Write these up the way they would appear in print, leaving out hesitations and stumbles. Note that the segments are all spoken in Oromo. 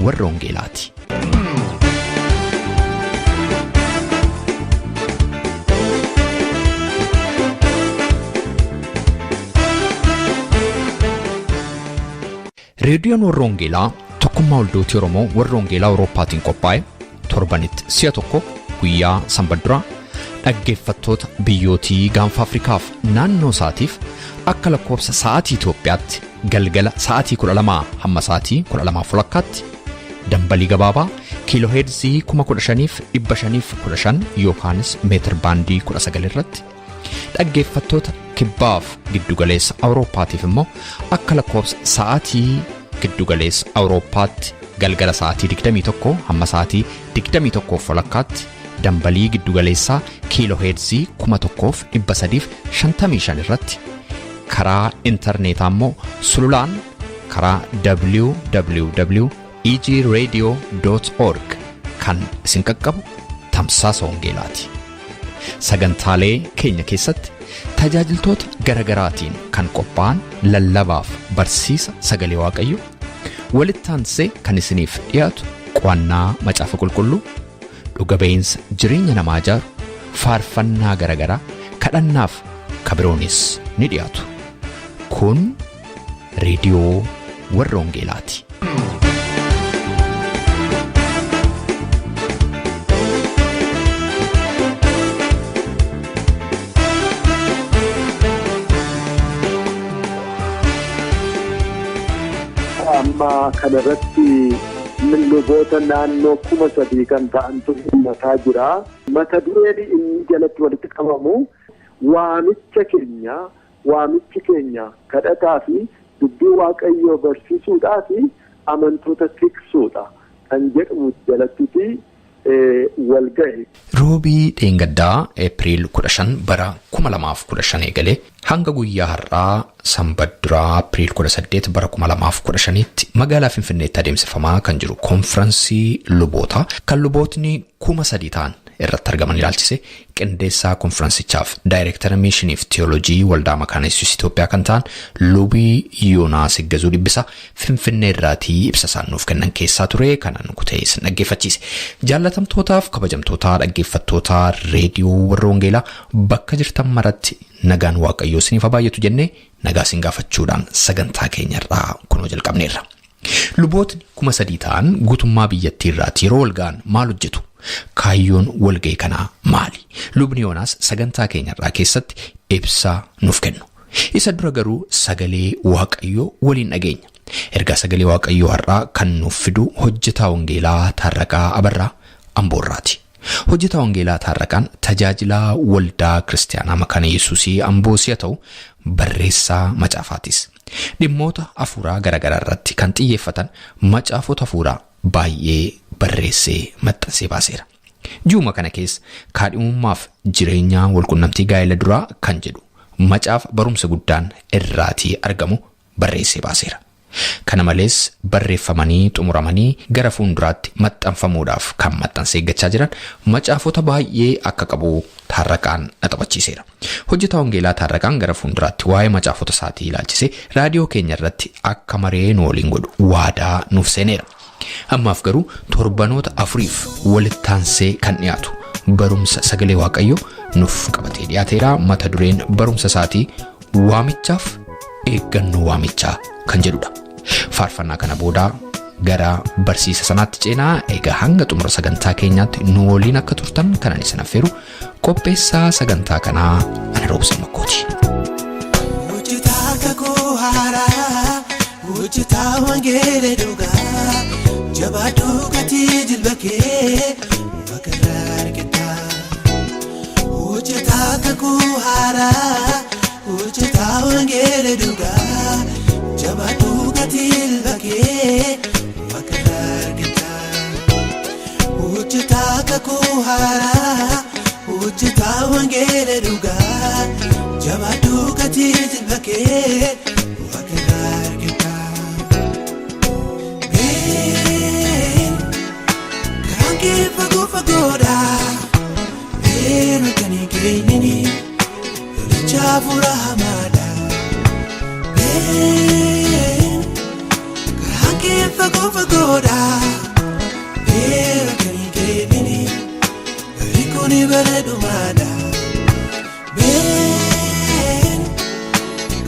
Warra Wangeelaati. Reediyoon Warra Wangeelaa tokkummaa waldootii Oromoo Warra Wangeelaa Awurooppaatiin qophaa'e torbanitti si'a tokko guyyaa sanbadduraa dhaggeeffattoota biyyootii gaanfa Afrikaaf naannoo isaatiif akka lakkoofsa sa'aatii Itoophiyaatti galgala sa'aatii 12 hamma sa'aatii 12 walakkaatti dambalii gabaabaa kiilooheerzii 15,515 yookaanis meetir baandii 19 irratti, dhaggeeffattoota kibbaaf giddugaleessa Awurooppaatiif immoo akka lakkoofsa sa'aatii giddugaleessa Awurooppaatti galgala sa'aatii 21 hamma sa'aatii 21 walakkaatti dambalii giddugaleessaa kiilooheerzii 1355 irratti, karaa intarneetaa immoo sululaan karaa www egradio.org kan isin qaqqabu tamsaasa wangeelaati. Sagantaalee keenya keessatti tajaajiltoota garagaraatiin kan qophaa'an lallabaaf barsiisa sagalee Waaqayyo walitti aansee kan isiniif dhiyaatu qo'annaa macaafa qulqulluu, dhuga ba'iinsa jireenya namaa ijaaru, faarfannaa garagaraa, kadhannaaf kabiroonis ni dhiyaatu. Kun reediyoo Warra Wangeelaati. Amma kanarratti luboota naannoo 3000 kan ta'antu hirmaataa jira. Mata dureen inni jalatti walitti qabamu waamicha keenya, waamichi keenya kadhataa fi dubbii Waaqayyoo barsiisuudhaa fi amantoota tiksuudha kan jedhamu jalattiti wal gahe. Roobii dheengaddaa Eepiriil 15 bara 2015 eegalee hanga guyyaa har'aa sanbadduraa Eepiriil 18 bara 2015tti magaalaa Finfinneetti adeemsifamaa kan jiru koonfiraansii lubootaa kan lubootni 3000 ta'an irratti argaman ilaalchise qindeessaa koonfiraansichaaf daayireektara miishiniif teeyooloojii Waldaa Makaana Yesuus Itoophiyaa kan ta'an Lubii Yoonaas Iggazuu Dhibbisaa Finfinnee irraatii ibsa isaan nuuf kennan keessaa ture kanan kutee isin dhaggeeffachiise. Jaallatamtootaaf kabajamtoota dhaggeeffattoota reediyoo Warra Wangeelaa, bakka jirtan maratti nagaan Waaqayyoo isiniif haa baay'atu jennee nagaa isin gaafachuudhaan sagantaa keenyarraa kunoo jalqabneerra. Lubootni 3000 ta'an guutummaa biyyattii irraati yeroo wal ga'an maal hojjetu? Kaayyoon walga'ii kanaa maali? Lubni Yoonaas sagantaa keenyarraa keessatti ibsa nuuf kennu. Isa dura garuu sagalee Waaqayyoo waliin dhageenya. Ergaa sagalee Waaqayyoo har'aa kan nuuf fidu hojjetaa wangeelaa Taarraqaa Abarraa Amboorraati. Hojjetaa wangeelaa Taarraqaan tajaajilaa Waldaa Kiristaanaa Makaana Yesuusii Amboo si'a ta'u, barreessaa macaafaatis. Dhimmoota hafuuraa garaagaraa irratti kan xiyyeeffatan macaafota hafuuraa baay'ee barreessee maxxansee baaseera. Ji'uma kana keessa kaadhimummaaf jireenya walqunnamtii gaa'ela duraa kan jedhu macaafa barumsa guddaan irraatii argamu barreessee baaseera. Kana malees barreeffamanii xumuramanii gara fuulduraatti maxxanfamuudhaaf kan maxxansa eeggachaa jiran macaafota baay'ee akka qabu Taarraqaan na taphachiiseera. Hojjetaa wangeelaa Taarraqaan gara fuulduraatti waa'ee macaafota isaatii ilaalchisee raadiyoo keenya irratti akka maree nu waliin godhu waadaa nuuf seeneera. Ammaaf garuu torbanoota afuriif walitti aansee kan dhiyaatu barumsa sagalee Waaqayyoo nuuf qabatee dhiyaateera. Mata dureen barumsa isaatii waamichaaf eeggannoo waamichaa kan jedhudha. Faarfannaa kana booda gara barsiisa sanaatti ceenaa. Egaa hanga xumura sagantaa keenyaatti nu waliin akka turtan kanan isin affeeru qopheessaa sagantaa kanaa ana Roobsan Makkooti. Hojjetaa kakuu haaraa, hojjetaa wangeela dhugaa, jabaadhuu gatii jilba kee waaqarraa argata. Hojjetaa kakuu haaraa, hojjetaa wangeela dhugaa, jabaadhuu gatii jilba kee waaqarraa argata. Hojjetaa kakuu haaraa, hojjetaa wangeela dhugaa, jabaadhuu gatii jilba kee waaqarraa argata. Been karaan kee fagoo fagoodha, been kan hin keenyini lolicha hafuura hamaadha. Been karaan kee. fagoo fagoodha. Beera kan hin kennini barri kuni bara dhumaadha. Been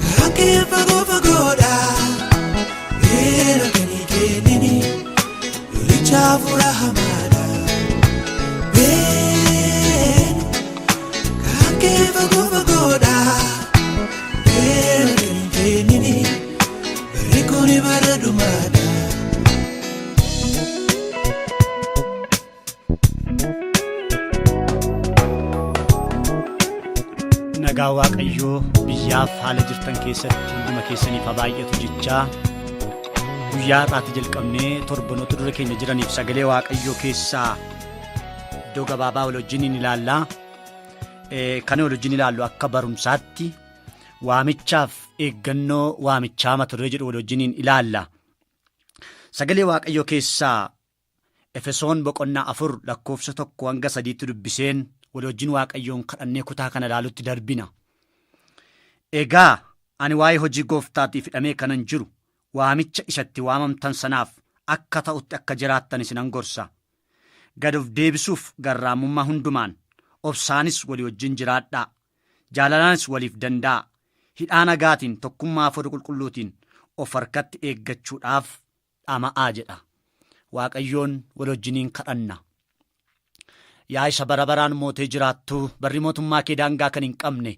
karaan kee fagoo fagoodha. Beera kan hin kennini lolicha hafuura hamaadha. Been karaan kee fagoo fagoodha. Beera kan hin kennini barri kuni bara dhumaadha. Nagaa Waaqayyoo biyyaaf haala jirtan keessatti hunduma keessaniif haa baay'atu jechaa guyyaa har'aatti jalqabnee torbanoota dura keenya jiraniif sagalee Waaqayyoo keessaa iddoo gabaabaa wal wajjin in ilaallaa. Kan wal wajjin ilaallu akka barumsaatti waamichaaf eeggannoo waamichaa mata duree jedhu wal wajjiniin ilaalla. Sagalee Waaqayyoo keessaa Efesoon boqonnaa 4 lakkoofsa 1 hanga 3tti dubbiseen walii wajjin Waaqayyoon kadhannee kutaa kana ilaalutti darbina. Egaa ani waa'ee hojii gooftaatiif hidhamee kanan jiru waamicha isa itti waamamtan sanaaf akka ta'utti akka jiraattan isinan gorsa. Gad of deebisuuf garraamummaa hundumaan obsaanis walii wajjin jiraadhaa. Jaalalaanis waliif danda'aa. Hidhaa nagaatiin tokkummaa hafuura qulqulluutiin of harkatti eeggachuudhaaf dhama'aa jedha. Waaqayyoon wal wajjiniin kadhanna. Yaa isa bara baraan mootee jiraattu, barri mootummaa kee daangaa kan hin qabne,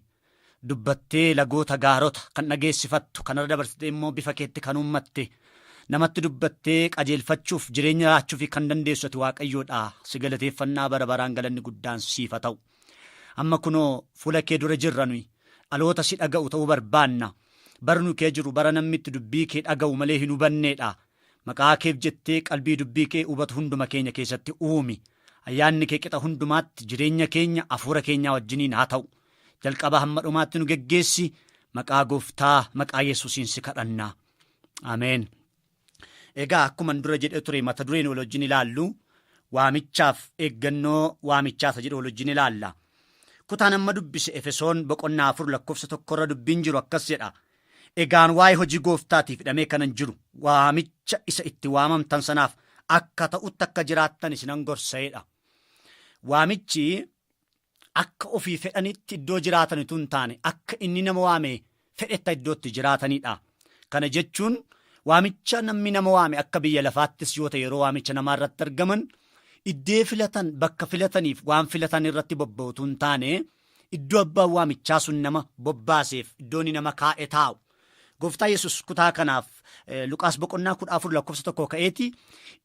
dubbattee lagoota gaarota kan dhageessifattu, kanarra dabarsitee immoo bifa keetti kan uummatte, namatti dubbattee qajeelfachuuf jireenya laachuuf kan dandeessu ati Waaqayyoodha. Si galateeffannaa bara baraan galanni guddaan siif haa ta'u. Amma kunoo fuula kee dura jirra nuyi. Dhaloota si dhaga'u ta'uu barbaanna. Bara nu kee jiru bara namni itti dubbii kee dhaga'u malee hin hubanneedha. Maqaa keef jettee qalbii dubbii kee hubatu hunduma keenya keessatti uumi. Ayyaanni kee qixa hundumaatti jireenya keenya hafuura keenyaa wajjiniin haa ta'u. Jalqaba hamma dhumaatti nu geggeessi. Maqaa gooftaa maqaa Yesuusiin si kadhanna. Ameen. Egaa akkuman dura jedhee ture mata dureen wal wajjin ilaallu waamichaaf eeggannoo waamichaa isa jedhu wal wajjin ilaalla. Kutaan amma dubbise Efesoon boqonnaa 4 lakkoofsa tokkorra dubbiin jiru akkas jedha. Egaan waa'ee hojii gooftaatiif hidhamee kanan jiru waamicha isa itti waamamtan sanaaf akka ta'utti akka jiraattan isinan gorsa'eedha. Waamichi akka ofii fedhanitti iddoo jiraatan utuu hin taane akka inni nama waame fedhetta iddootti jiraatanidha. Kana jechuun waamicha namni nama waame akka biyya lafaattis yoo ta'e yeroo waamicha namaa irratti argaman iddee filatan bakka filataniif waan filatan irratti bobba'u utuu hin taane iddoo abbaan waamichaa sun nama bobbaaseef iddoo inni nama kaa'e taa'u. Gooftaa Yesus kutaa kanaaf Luqaas boqonnaa 14 lakkoofsa tokko ka'eeti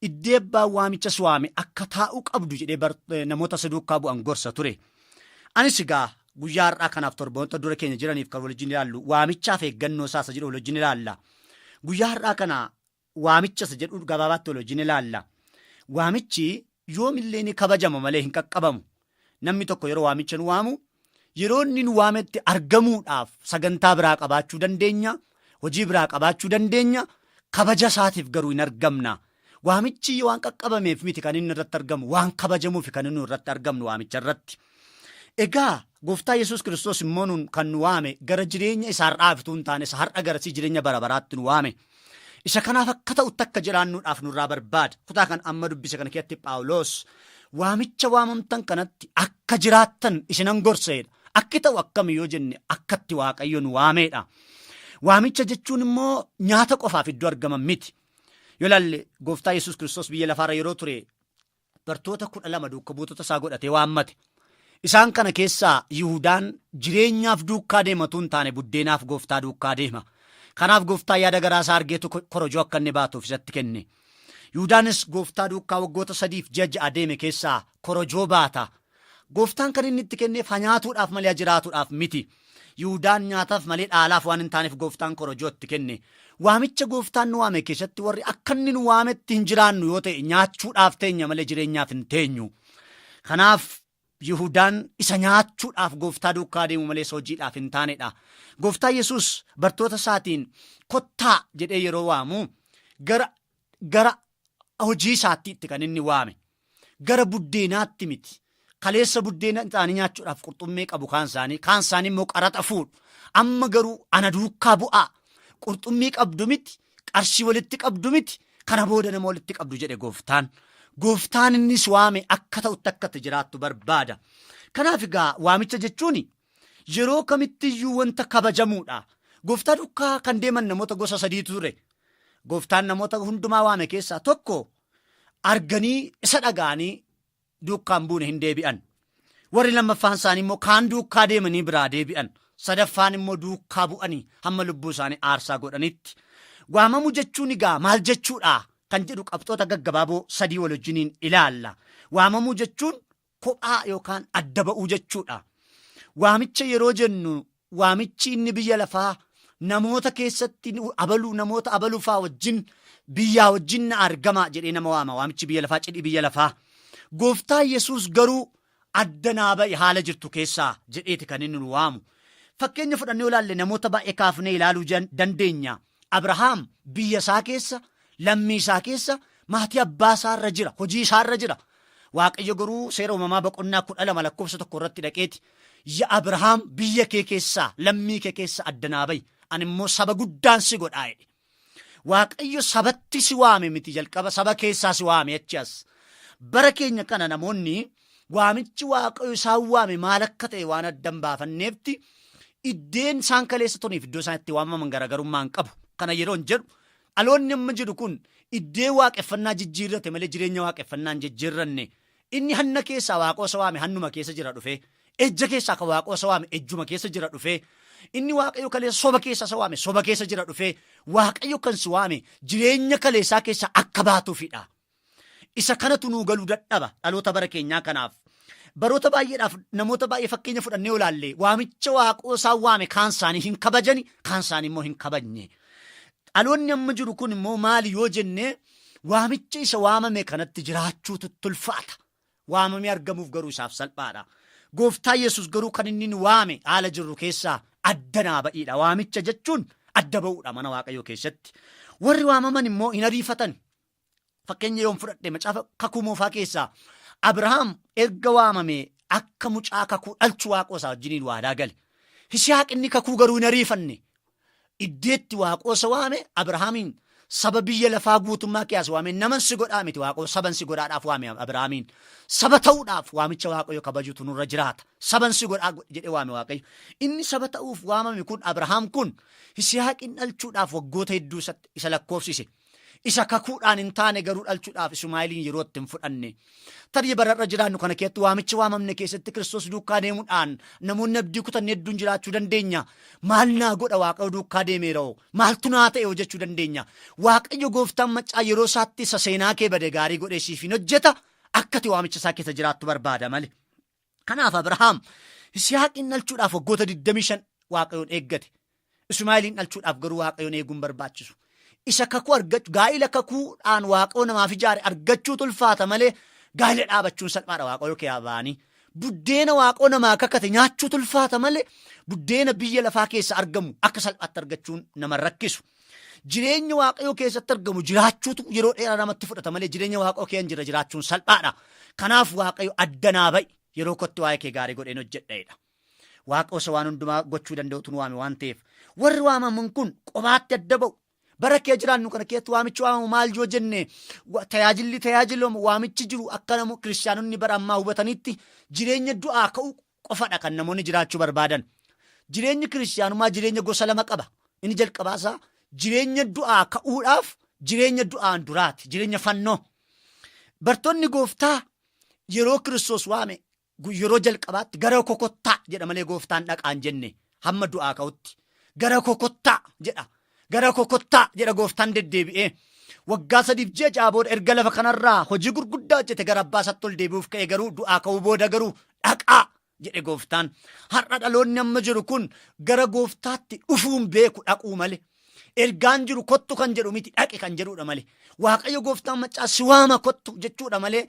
iddee abbaan waamicha si waame akka taa'uu qabdu jedhee namoota isa duukaa bu'an gorsa ture. Anis egaa guyyaa har'aa kanaaf torboota dura keenya jiraniif kan wal wajjin ilaallu waamichaaf eeggannoo isaa isa jedhu wal wajjin ilaalla. Guyyaa har'aa kana waamicha isa jedhu gabaabaatti wal wajjin ilaalla. Waamichi yoomillee ni kabajama malee hin qaqqabamu. Namni tokko yeroo waamicha nu waamu yeroo inni nu waametti argamuudhaaf sagantaa biraa qabaachuu dandeenya, hojii biraa qabaachuu dandeenya, kabaja isaatiif garuu hin argamna. Waamichi waan qaqqabameef miti kan inni irratti argamu, waan kabajamuuf kan inni irratti argamnu waamicha irratti. Egaa gooftaa Yesuus Kiristoos immoo nuun kan nu waame gara jireenya isa har'aaf utuu hin taane isa har'a garasii jireenya bara baraatti nu waame. Isa kanaaf akka ta'utti akka jiraannuudhaaf nurraa barbaada. Kutaa kan amma dubbise kana keessatti Phaawulos waamicha waamamtan kanatti akka jiraattan isinan gorseedha. Akki ta'u akkami yoo jenne akkatti Waaqayyo nu waameedha. Waamicha jechuun immoo nyaata qofaaf iddoo argaman miti. Yoo ilaalle gooftaa Yesuus Kiristoos biyya lafaarra yeroo ture bartoota 12 duuka buutota isaa godhatee waammate. Isaan kana keessaa Yihudaan jireenyaaf duukaa deema utuu hin taane buddeenaaf gooftaa duukaa deema. Kanaaf gooftaa yaada garaa isaa argeetu korojoo akka inni baatuuf isatti kenne. Yihudaanis gooftaa duukaa waggoota sadiif ji'a ja'a deeme keessaa korojoo baata. Gooftaan kan inni itti kenneef ha nyaatuudhaaf malee ha jiraatuudhaaf miti. Yihudaan nyaataaf malee dhaalaaf waan hin taaneef gooftaan korojoo itti kenne. Waamicha gooftaan nu waame keessatti warri akka inni nu waametti hin jiraannu yoo ta'e nyaachuudhaaf teenya malee jireenyaaf hin teenyu. Kanaaf Yihudaan isa nyaachuudhaaf gooftaa duukaa deemu malee isa hojiidhaaf hin taanedha. Gooftaa Yesuus bartoota isaatiin kottaa jedhee yeroo waamu gara gara hojii isaatti itti kan inni waame. Gara buddeenaatti miti. Kaleessa buddeena isaanii nyaachuudhaaf qurxummii qabu kaan isaanii, kaan isaanii immoo qaraxa fuudhu. Amma garuu ana duukaa bu'aa. Qurxummii qabdu miti, qarshii walitti qabdu miti. Kana booda nama walitti qabdu jedhe gooftaan. Gooftaan inni si waame akka ta'utti akka itti jiraattu barbaada. Kanaaf egaa waamicha jechuun yeroo kamittiyyuu wanta kabajamuudha. Gooftaa duukaa kan deeman namoota gosa sadiitu ture. Gooftaan namoota hundumaa waame keessaa tokko arganii isa dhaga'anii duukaan buune hin deebi'an. Warri lammaffaan isaanii immoo kaan duukaa deemanii biraa deebi'an. Sadaffaan immoo duukaa bu'anii hamma lubbuu isaanii aarsaa godhanitti. Waamamuu jechuun egaa maal jechuudha kan jedhu qabxoota gaggabaaboo sadii wal wajjiniin ilaalla. Waamamuu jechuun kophaa yookaan adda ba'uu jechuudha. Waamicha yeroo jennu waamichi inni biyya lafaa namoota keessatti abaluu namoota abaluu faa wajjin biyyaa wajjin na argama jedhee nama waama. Waamichi biyya lafaa cidhi biyya lafaa. Gooftaa Yesuus garuu adda naa ba'i haala jirtu keessaa jedheeti kan inni nu waamu. Fakkeenya fudhannee ilaalle namoota baay'ee kaafnee ilaaluu dandeenya. Abrahaam biyya isaa keessa, lammii isaa keessa, maatii abbaa isaa irra jira, hojii isaa irra jira. Waaqayyo garuu seera uumamaa boqonnaa 12 lakkoofsa 1 irratti dhaqeeti. Ya Abrahaam biyya kee keessaa, lammii kee keessa adda naa ba'i. Ani immoo saba guddaan si godhaa jedhe. Waaqayyo sabatti si waame miti jalqaba saba keessaa si waame achi as. Bara keenya kana namoonni waamichi Waaqayyo isaan waame maal akka ta'e waan adda hin baafanneefti iddeen isaan kaleessa turaniif iddoo isaan itti waamaman garaagarummaa hin qabu. Kana yeroo hin jedhu dhaloonni amma jiru kun iddee waaqeffannaa jijjiirrate malee jireenya waaqeffannaa hin jijjiirranne. Inni hanna keessaa waaqoo isa waame hannuma keessa jira dhufee. Ejja keessaa kan waaqoo isa waame ejjuma keessa jira dhufee. Inni waaqayyo kaleessa soba keessaa isa waame soba keessa jira dhufee. Waaqayyo kan si waame jireenya kaleessaa keessaa akka baatuufidha. Isa kanatu nuu galuu dadhaba dhaloota bara keenyaa kanaaf. Baroota baay'eedhaaf namoota baay'ee fakkeenya fudhannee olaalle waamicha waaqoo isaan waame kaan isaanii hin kabajani kaan isaanii immoo hin kabajne. Dhaloonni amma jiru kun immoo maali yoo jenne waamicha isa waamame kanatti jiraachuutu tulfaata. Waamamee argamuuf garuu isaaf salphaadha. Gooftaa Yesuus garuu kan inni nu waame haala jirru keessaa adda naa ba'iidha. Waamicha jechuun adda ba'uudha mana Waaqayyoo keessatti. Warri waamaman immoo hin ariifatan. Fakkeenya yoon fudhadhe macaafa kakuu moofaa keessaa Abrahaam erga waamamee akka mucaa kakuu dhalchu waaqoo isaa wajjiniin waadaa gale. Yisihaaq inni kakuu garuu hin ariifanne. Iddeetti waaqoo isa waame Abrahaamiin saba biyya lafaa guutummaa keessa waame naman si godhaa miti waaqoo saban si godhaadhaaf waame Abrahaamiin. Saba ta'uudhaaf waamicha waaqayyo kabajuutu nurra jiraata. Saban si godhaa jedhee waame waaqayyo. Inni saba ta'uuf waamame kun Abrahaam kun Yisihaaqin dhalchuudhaaf waggoota hedduu isa lakkoofsise. Isa kakuudhaan hin taane garuu dhalchuudhaaf Ismaa'eeliin yeroo itti hin fudhanne. Tarii bara irra jiraannu kana keessatti waamicha waamamne keessatti Kiristoos duukaa deemuudhaan namoonni abdii kutanne hedduun jiraachuu dandeenya. Maal naa godha Waaqayyo duukaa deemeera hoo? Maaltu naa ta'e hoo jechuu dandeenya. Waaqayyo gooftaan maccaa yeroo isaatti isa seenaa kee bade gaarii godhee siif hin hojjeta. Akka ati waamicha isaa keessa jiraattu barbaada malee. Kanaaf Abrahaam Yisihaaqiin dhalchuudhaaf waggoota 25 Waaqayyoon eeggate. Ismaa'eeliin dhalchuudhaaf garuu Waaqayyoon eeguun barbaachisu. Isa kakuu argachuu gaa'ila kakuudhaan Waaqayyo namaaf ijaare argachuutu ulfaata malee gaa'ila dhaabachuun salphaadha Waaqayyo kee ba'anii. Buddeena Waaqayyo namaa kakate nyaachuutu ulfaata malee buddeena biyya lafaa keessa argamu akka salphaatti argachuun nama rakkisu. Jireenya Waaqayyoo keessatti argamu jiraachuutu yeroo dheeraa namatti fudhata malee jireenya Waaqayyoo kee hin jirre jiraachuun salphaadha. Kanaaf Waaqayyo adda naa ba'i yeroo kootti waa'ee kee gaarii godheen hojjedha jedha. Waaqa osoo waan hundumaa gochuu danda'utu nu waame waan ta'eef. Warri waamaman kun qobaatti adda ba'u. Bara kee jiraannu kana keessatti waamichi waamamu maal yoo jenne tajaajilli tajaajilamu waamichi jiru akka namoo kiristaanonni bara ammaa hubatanitti jireenya du'aa ka'uu qofadha kan namoonni jiraachuu barbaadan. Jireenyi kiristaanummaa jireenya gosa lama qaba. Inni jalqabaasaa jireenya du'aa ka'uudhaaf jireenya du'aan duraati. Jireenya fannoo. Bartoonni gooftaa yeroo Kiristoos waame yeroo jalqabaatti gara kokottaa jedha malee gooftaan dhaqaan jenne hamma du'aa ka'utti. Gara kokottaa jedha. Gara kokottaa jedha gooftaan deddeebi'ee. Waggaa 3 fi ji'a 6 booda erga lafa kanarraa hojii gurguddaa hojjete gara abbaa isaatti ol deebi'uuf ka'e garuu du'aa ka'uu booda garuu dhaqaa jedhe gooftaan. Har'a dhaloonni amma jiru kun gara gooftaatti dhufuun beeku dhaquu malee. Ergaan jiru kottu kan jedhu miti dhaqi kan jedhudha malee. Waaqayyo gooftaan maccaa si waama kottu jechuudha malee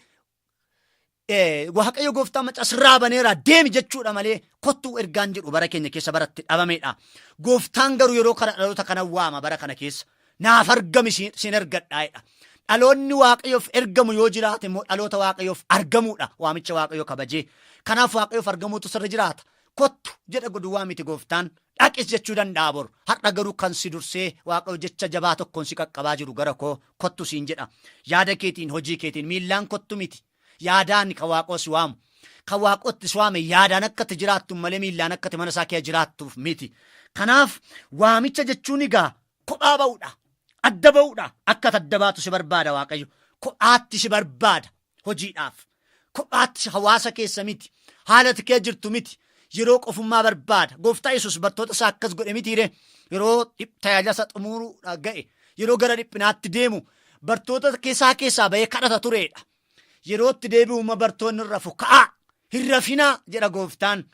Waaqayyo gooftaan maccaa sirraa baneera deemi jechuudha malee kottu ergaan jedhu bara keenya keessa baratti dhabamedha. Gooftaan garuu yeroo kana dhaloota kana waama bara kana keessa. Naaf argami sin ergadhaa jedha. Dhaloonni Waaqayyoof ergamu yoo jiraate immoo dhaloota Waaqayyoof argamuudha waamicha Waaqayyoo kabajee. Kanaaf Waaqayyoof argamuutu sirra jiraata. Kottu jedha duwwaa miti gooftaan. Dhaqis jechuu danda'a bor. Har'a garuu kan si dursee Waaqayyo jecha jabaa tokkoon si qaqqabaa jiru gara koo kottu siin jedha. Yaada keetiin, hojii keetiin, miillaan kottu miti. Yaadaan kan Waaqoo si waamu. Kan Waaqootti si waame yaadaan akka itti jiraattu malee miillaan akka itti mana isaa kee jiraattuuf miti. Kanaaf waamicha jechuun egaa kophaa ba'uudha. Adda ba'uudha. Akka ati adda baatu si barbaada Waaqayyo. Kophaatti si barbaada hojiidhaaf. Kophaatti hawaasa keessa miti. Haala ati kee jirtu miti. Yeroo qofummaa barbaada. Gooftaa Yesuus bartoota isaa akkas godhe mitiire. Yeroo tajaajila isaa xumuruudha ga'e. Yeroo gara dhiphinaatti deemu bartoota keessaa keessaa ba'ee kadhata tureedha. Yeroo itti deebi'uma bartoonni hin rafu ka'aa hin rafinaa jedha gooftaan.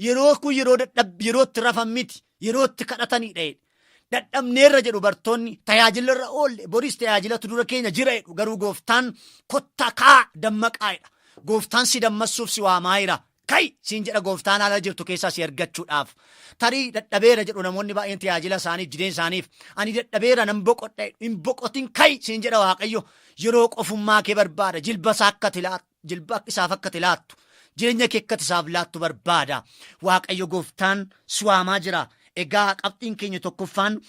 Yeroo kun yeroo dadhab yeroo itti rafan miti yeroo itti kadhatanidha jedhe. Dadhabneerra jedhu bartoonni tajaajila irra oolle boris tajaajilatu dura keenya jira jedhu garuu gooftaan kottaa ka'aa dammaqaa jedha. Gooftaan si dammassuuf si waamaa jira. Ka'i siin jedha gooftaan haala jirtu keessaa si argachuudhaaf. Tarii dadhabeera jedhu namoonni baay'een tajaajila isaaniif jireenya isaaniif. Ani dadhabeera nan boqodha jedhu. Hin boqotin ka'i siin jedha Waaqayyo. Yeroo qofummaa kee barbaada. Jilba isaa akka ati laattu, jilba isaaf akka ati laattu, jireenya kee akka ati isaaf laattu barbaada. Waaqayyo gooftaan si waamaa jira. Egaa qabxiin keenya tokkoffaan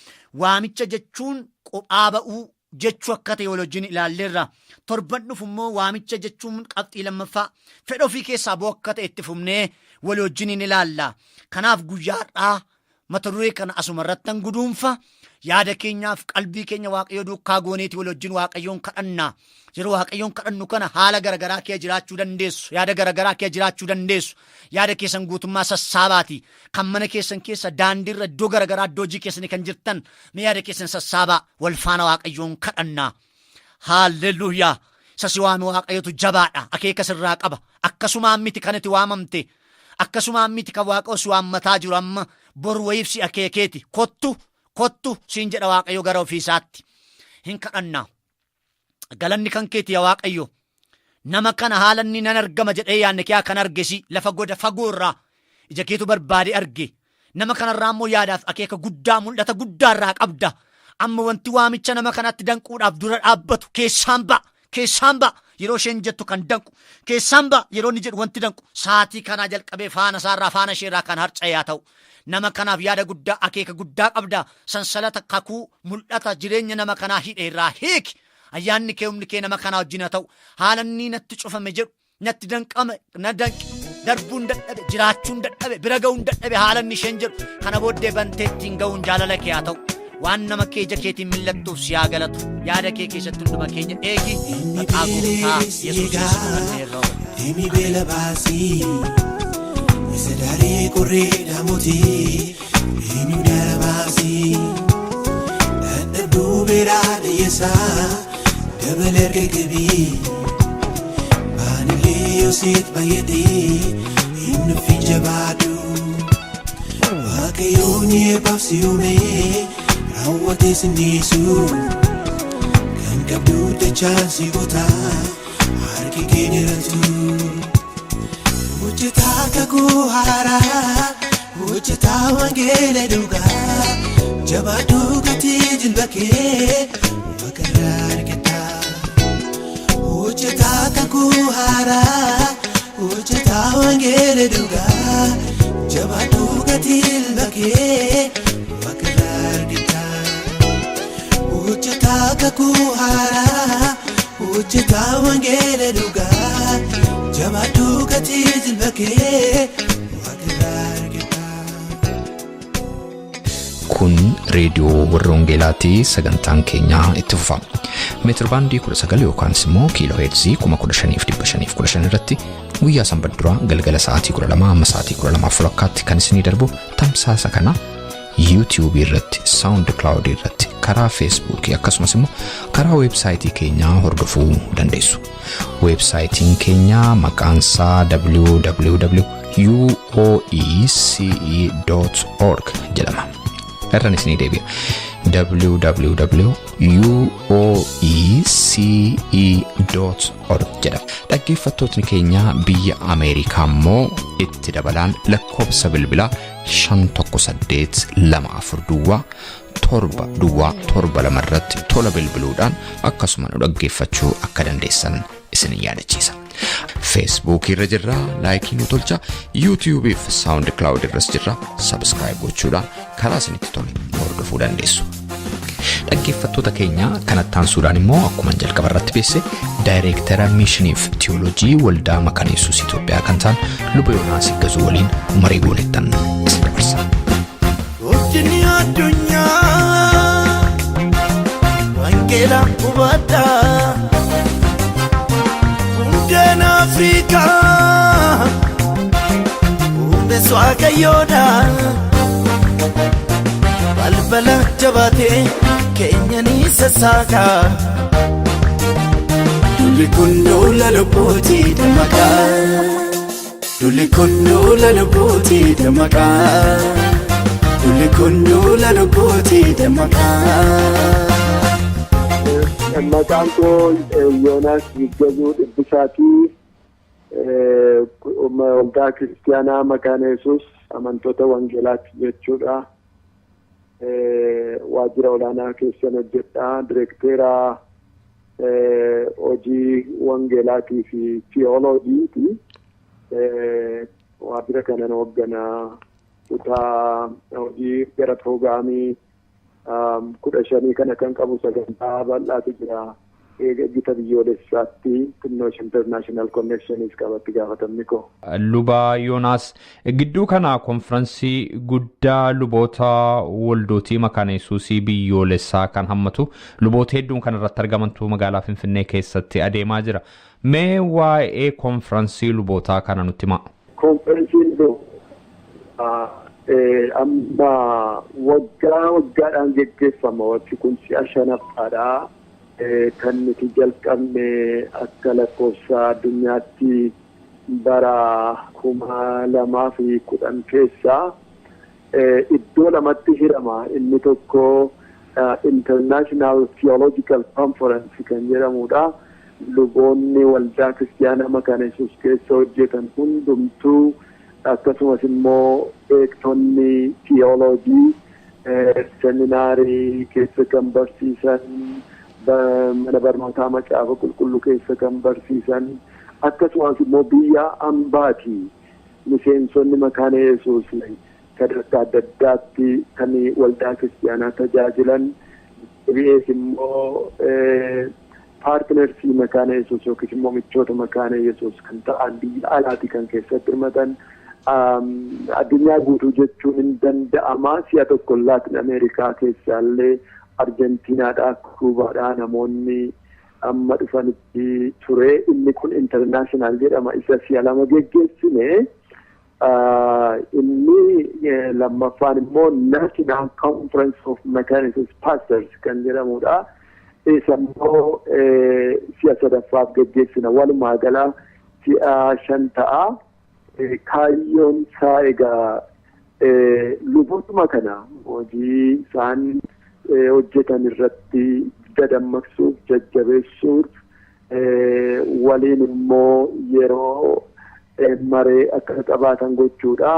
waamicha jechuun qophaa ba'uu jechuu akka ta'e wal wajjin ilaalleerra. Torban dhufu immoo waamicha jechuun qabxii lammaffaa fedha ofii keessaa bu'u akka ta'e itti fufnee wal wajjin in ilaalla. Kanaaf guyyaa har'aa mata duree kana asuma irrattan guduunfa. Yaada keenyaaf qalbii keenya Waaqayyo duukaa gooneeti wal wajjin Waaqayyoon kadhanna. Yeroo Waaqayyoon kadhannu kana haala garagaraa kee jiraachuu dandeessu. Yaada garagaraa kee jiraachuu dandeessu. Yaada keessan guutummaa sassaabaati. Kan mana keessan keessa daandiirra iddoo garagaraa iddoo hojii keessanii kan jirtan mee yaada keessan sassaabaa wal faana Waaqayyoon kadhannaa. Haalleluuyaa. Isa si waame Waaqayyotu jabaadha. Akeeka sirraa qaba. Akkasumaan miti kan itti waamamte. Akkasumaan miti kan Waaqayyo si waammataa jiru amma bor wayiif si akeekeeti. Kottu kottu siin jedha Waaqayyo gara ofiisaatti. Hin kadhannaa. Galanni kan keeti yaa Waaqayyo. Nama kana haala inni nan argama jedhee yaadne kee kan argesi lafa goda fagoo irraa ija keetu barbaade arge. Nama kanarraa immoo yaadaaf akeeka guddaa mul'ata guddaa irraa qabda. Amma wanti waamicha nama kanatti danquudhaaf dura dhaabbatu keessaan ba'a. Keessaan ba'a yeroo isheen jettu kan danqu. Keessaan ba'a yeroo inni jedhu wanti danqu. Saatii kanaa jalqabee faana isaarraa faana isheerraa kan harca'e haa ta'u. Nama kanaaf yaada guddaa akeeka guddaa qabda. Sansalata kakuu mul'ata jireenya nama kanaa hidhe irraa hiiki. Ayyaanni kee humni kee nama kanaa wajjin haa ta'u. Haala inni natti cufame jedhu natti danqame na danqe darbuun dadhabe jiraachuun dadhabe bira ga'uun dadhabe haala inni isheen jedhu kana booddee bantee ittiin ga'uun jaalala kee haa ta'u. Waan nama kee ija keetiin mil'attuuf si haa galatu. Yaada kee keessatti hunduma keenya eegi. Maqaa gooftaa Yesuusiin si kadhanneerra. Deemi beela baasii isa daaree qorree dhaamotii eenyu daara baasii dadhabduu beeraa dhiyyeessaa dabala erga qabii baanilee yoosiit baay'atee hin nuffin jabaadhu Waaqayyoon eebbaaf si uume raawwatee si dhiisu kan qabdu dachaan si guutaa harki kee dheeratu. Hojjetaa kakuu haaraa hojjetaa wangeela dhugaa jabaadhu gatii jilba kee waaqarraa argatta. Hojjetaa kakuu haaraa hojjetaa wangeela dhugaa jabaadhu gatii jilba kee waaqarraa argatta. Hojjetaa kakuu haaraa hojjetaa wangeela dhugaa jabaadhu gatii jilba kee waaqarraa argatta. Kun reediyoo warra Wangeelaati sagantaan keenya itti fufa. Meetir baandii 19 yookaanis immoo kiiloo heerzii 15,515 irratti guyyaa sanbata duraa galgala sa'aatii 12 amma sa'aatii 12:30 kan isinii darbu tamsaasa kana YouTube irratti, SoundCloud irratti, karaa Facebook akkasumas immoo karaa weebsaayitii keenyaa hordofuu dandeessu. Weebsaayitiin keenya maqaan isaa www.uoece.org jedhama. Irraan isinii deebi'a. www.uoece.org jedhama. Dhaggeeffattootni keenya biyya Ameerikaa immoo itti dabalaan lakkoofsa bilbilaa 518 24 duwwaa 7 duwwaa 7 2 irratti tola bilbiluudhaan akkasuma nu dhaggeeffachuu akka dandeessan isin yaadachiisa. Feesbuukii irra jirra, laayikii nu tolcha, yuutiyuubii fi saawundi kilaawud irras jirra, sabskiraayib gochuudhaan karaa isinitti tole nu hordofuu dandeessu. Dhaggeeffattoota keenya kanatti aansuudhaan immoo akkuma jalqaba irratti beesse daayireektara miishiniif tiyooloojii waldaa Makaana Yesuus Itoophiyaa kan ta'an Luba Yoonaas Iggazuu waliin marii goonettan isin dabarsa. Guddinni addunyaa wangeela hubadhaa. Hundeen Afrikaa humbees Waaqayyoodha. Balbala jabaatee keenya ni sassaaka. Dulli kun duula lubbuutii dammaqaa. Dulli kun duula lubbuutii dammaqaa. Dulli kun duula lubbuutii dammaqaa. Maqaan koo Yoonaas Yiggazuu Dhibbisaatii, waldaa kiristiyaanaa Makaana Yesuus amantoota wangeelaati jechuudha. Waajjira olaanaa keessan hojjedha. Direekteera hojii wangeelaatii fi tiyooloojiiti. Waajjira kanan hoogganaa kutaa hojii gara piroograamii 15 kana kan qabu sagantaa bal'aatu jira. Gita biyyoolessaatti xinnoo international connections qabatti gaafatamni koo. Luba Yoonaas, gidduu kana konfiraansii guddaa luboota waldootii Makaana Yesuusii biyyoolessaa kan hammatu luboota hedduun kan irratti argamantu magaalaa Finfinnee keessatti adeemaa jira. Mee waa'ee konfiraansii lubootaa kana nutti himaa. Konfiraansiin amma waggaa waggaadhaan geggeeffama. Wakti kun si'a shanaffaadha. Kan nuti jalqabne akka lakkoofsa addunyaatti bara 2010 keessa iddoo lamatti hirama. Inni tokko International Theological Conference kan jedhamudha. Luboonni waldaa kiristiyaanaa Makaana Yesuus keessa hojjetan hundumtuu, akkasumas immoo beektonni tiyooloojii seminaarii keessa kan barsiisan, mana barnootaa macaafa qulqulluu keessa kan barsiisan, akkasumas immoo biyya ambaati miseensonni Makaana Yesuus sadarkaa adda addaatti kan waldaa kiristiyaanaa tajaajilan, deebi'ees immoo paartinersii Makaana Yesuus yookiis immoo michoota Makaana Yesuus kan ta'an biyya alaati kan keessatti hirmatan, addunyaa guutuu jechuun hin danda'ama. Si'a tokko Laatin Ameerikaa keessaallee Arjentiinaadhaa, Kuubaadhaa namoonni amma dhufanitti ture. Inni kun international jedhama. Isa si'a lama geggeessine. Inni lammaffaan immoo National Conference of Mekaana Yesuus Pastors kan jedhamudha. Isa immoo si'a sadaffaaf geggeessina. Walumaa gala si'a shan ta'a. Kaayyoon isaa egaa lubootuma kana hojii isaan hojjetan irratti dadammaqsuuf, jajjabeessuuf, waliin immoo yeroo maree akka qabaatan gochuudha.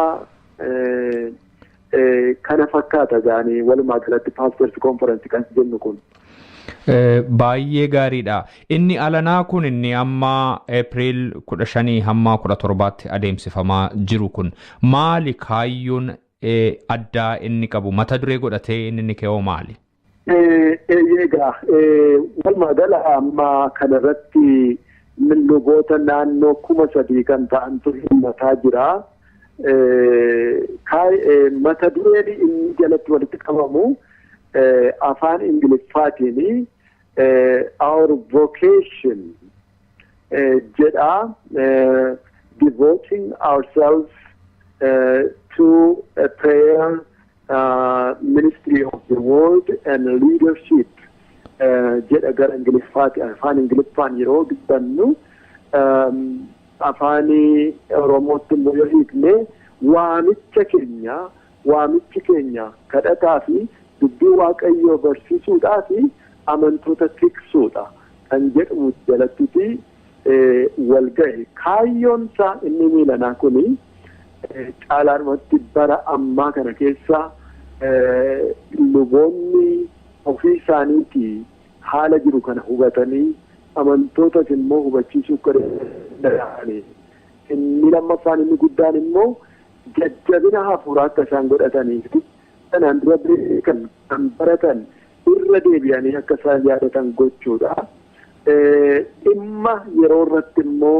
Kana fakkaata gaanii walumaa galatti pastors conference kan jennu kun. Baay'ee gaariidha. Inni alanaa kun, inni amma Eepiriil 15 hamma 17tti adeemsifamaa jiru kun maali? Kaayyoon addaa inni qabu, mata duree godhatee inni keewoo maali? Egaa walumaa gala amma kanarratti luboota naannoo 3000 kan ta'antu hirmataa jira. Mata dureen inni jalatti walitti qabamu afaan Ingiliffaatiin "Our Vocation" jedha. Devoting ourselves to a prayer, ministry of the word and leadership jedha gara Ingiliffaati. Afaan Ingiliffaan yeroo dubbannu, afaan Oromootti immoo yoo hiikne, waamicha keenya, waamichi keenya kadhataa fi dubbii Waaqayyoo barsiisuudhaa fi amantoota tiksuudha kan jedhamu jalattiti wal gahe. Kaayyoon isaa inni miilanaa kuni caalaadhumatti bara ammaa kana keessa luboonni ofii isaaniitii haala jiru kana hubatanii Amantootas immoo hubachiisuu akka danda'ani. Inni lammaffaan inni guddaan immoo jajjabina hafuuraa akka isaan godhataniif kanaan dura beekan kan baratan irra deebi'anii akka isaan yaadatan gochuudha. Dhimma yeroo irratti immoo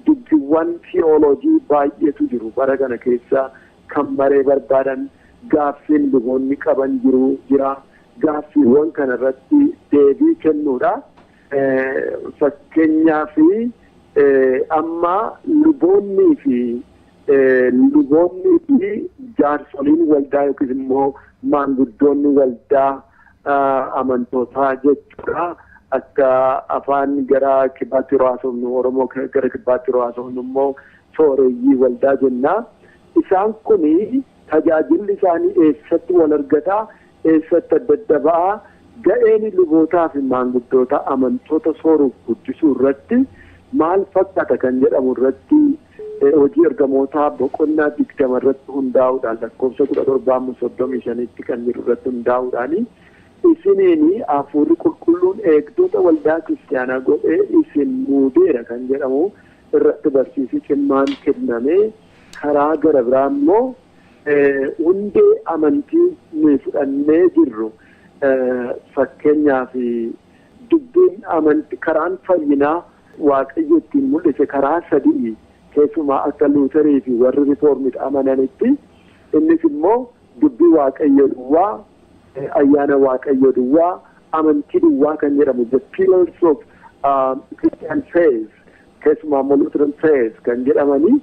dubbiiwwan tiyooloojii baay'eetu jiru bara kana keessa kan maree barbaadan gaaffiin luboonni qaban jiru jira. Gaaffiiwwan kana irratti deebii kennuudha. Fakkeenyaaf amma luboonnii fi jaarsoliin waldaa yookiis immoo maanguddoonni waldaa amantootaa jechuudha. Akka afaan gara kibbaatti yeroo haasofnu Oromoo gara kibbaatti yeroo haasofnu immoo sooreyyii waldaa jenna. Isaan kuni tajaajilli isaanii eessatti wal argataa? Eessatti adda adda ba'aa? Ga'een lubootaa fi maanguddoota amantoota sooruuf guddisuu irratti maal fakkaata kan jedhamu irratti hojii ergamootaa boqonnaa 20 irratti hundaa'uudhaan lakkoofsa 17-35 kan jiru irratti hundaa'uudhaan isiniin hafuurri qulqulluun eegdota waldaa kiristaanaa godhee isin muudeera kan jedhamu irratti barsiisi cimaan kenname. Karaa gara biraa immoo hundee amantii nuyi fudhannee jirru fakkeenyaaf dubbiin amantii karaan fayyinaa Waaqayyo ittiin mul'ise karaa sadii keessumaa akka Luuterii fi warri Rifoormid amananitti innis immoo dubbii Waaqayyo duwwaa, ayyaana Waaqayyo duwwaa, amantii duwwaa kan jedhamu the pillars of Christian faith keessumaa immoo Lutheran faith kan jedhamanii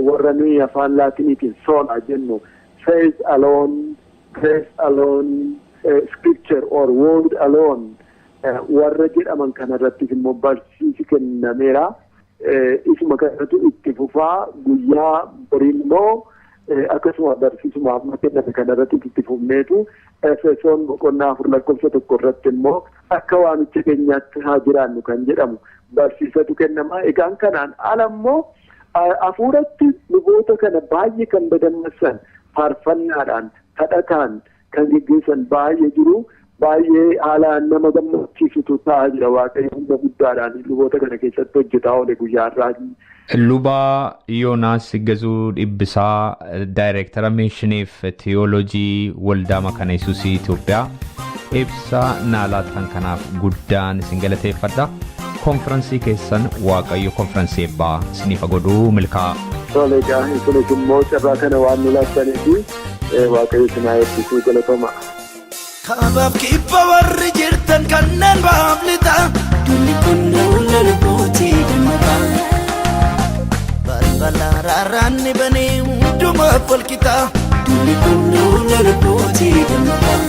warra nuyi afaan Laatiniitiin sola jennu faith alone, grace alone, scripture or word alone warra jedhaman kanarrattis immoo barsiisi kennameera. Isuma kanatu itti fufaa guyyaa borii immoo akkasuma barsiisuma amma kenname kanarratti itti fufneetu Efesoon boqonnaa 4 lakkoofsa 1 irratti immoo akka waamicha keenyaatti haa jiraannu kan jedhamu barsiisatu kennama. Egaan kanaan ala immoo hafuuratti luboota kana baay'ee kan dadammassan faarfannaadhaan kadhataan kan geggeessan baay'ee jiru. Baay'ee haala nama gammachiisutu ta'aa jira. Waaqayyo hunda guddaadhaan luboota kana keessatti hojjetaa oole guyyaa har'aa. Luba Yoonaas Gazuu Dhibbisaa, Daayireektara Miishiniif Tiyooloojii Waldaa Makana Yesuusii Itoophiyaa, ibsa naa laattan kanaaf guddaan isin galateeffadha. Konfiransii keessan Waaqayyo konfiransii eebbaa isiniif haa godhu milkaa'aa. Tole egaa isinis immoo carraa kana waan nu laattaniif Waaqayyo isin haa eebbisu galatooma. Kaabaaf kibba warri jirtan kanneen baaf lixaa. Dulli kun duula lubbuutii dammaqaa. Balbala raarraan ni banee hundumaaf wal qixaa. Dulli kun duula lubbuutii dammaqaa.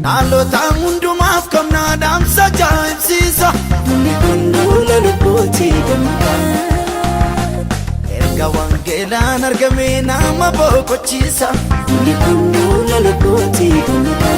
Dhaloota hundumaaf qabnaa dhaamsa ajaa'ibsiisa. Dulli kun duula lubbuutii dammaqaa. Erga wangeelaan argame nama boqochiisa. Dulli kun duula lubbuutii dammaqaa.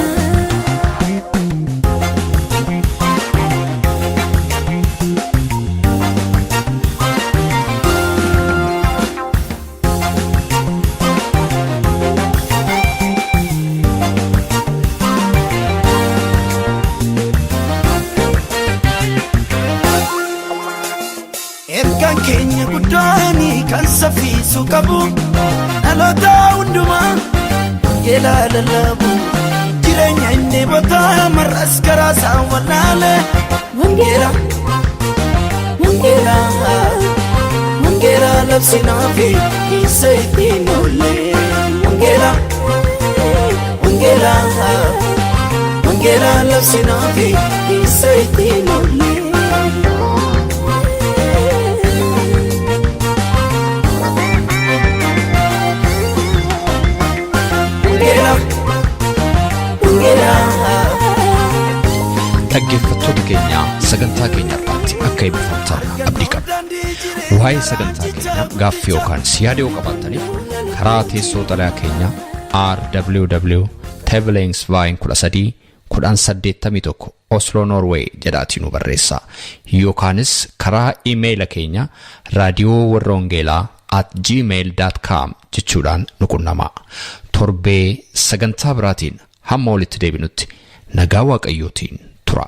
Ergaan keenya guddaanii kan saffisu qabu dhaloota hundumaa wangeelaa lallabu jireenya inni botaa mar'as karaa isaa wallaale wangeela wangeela wangeela labsinaa fi isa ittiin oolle wangeela wangeela wangeela labsinaa fi isa ittiin oolle. Dhaggeeffattoota keenya sagantaa keenya irratti akka eebbifamtan abdii qabna. Waa'ee sagantaa keenyaa gaaffii yookaan yaada yoo qabaattaniif karaa teessoo xalayaa keenya RWW Tevelingsveien 13 1081 Oslo Norway jedhaatii nu barreessaa. Yookaanis karaa iimeeyila keenya raadiyoo warra wangeelaa at gmail dot com jechuudhaan nu qunnamaa. Torbee sagantaa biraatiin hamma walitti deebinutti Nagaa Waaqayyootiin tura.